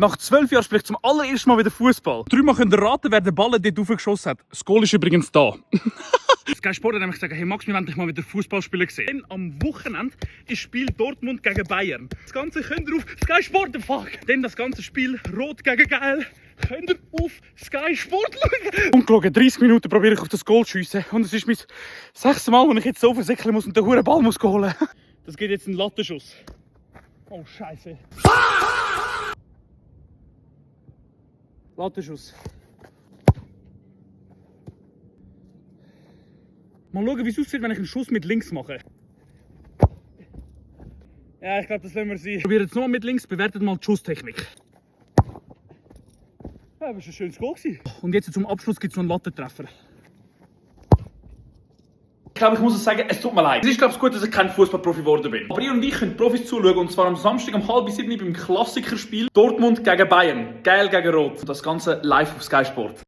Nach 12 Jahren spiele ich zum allerersten Mal wieder Fußball. Dreimal könnt ihr raten, wer den Ball dort aufgeschossen hat. Das Goal ist übrigens da. Sky Sport hat nämlich gesagt, hey Max, wir wollen dich mal wieder Fußball spielen sehen. Dann am Wochenende ist Spiel Dortmund gegen Bayern. Das Ganze könnt ihr auf Sky Sport empfangen. Dann das ganze Spiel Rot gegen Geil könnt ihr auf Sky Sport schauen. Ungelogen, 30 Minuten probiere ich auf das Goal zu schiessen. Und es ist mein 6. Mal, wo ich jetzt so versickeln muss und den huren Ball muss holen. Das geht jetzt ein Lattenschuss. Oh Scheiße. Lattenschuss. Mal schauen, wie es aussieht, wenn ich einen Schuss mit links mache. Ja, ich glaube, das lassen wir sein. Probiert jetzt nochmal mit links, bewertet mal die Schusstechnik. Ja, das war ein schönes Goal. Und jetzt zum Abschluss gibt es noch einen Lattentreffer. Ich glaube, ich muss es sagen, es tut mir leid. Es ist, glaube ich, gut, dass ich kein Fußballprofi geworden bin. Aber ihr und ich können Profis zuschauen, und zwar am Samstag um 6:30 beim Klassikerspiel Dortmund gegen Bayern. Geil gegen Rot. Und das Ganze live auf Sky Sport.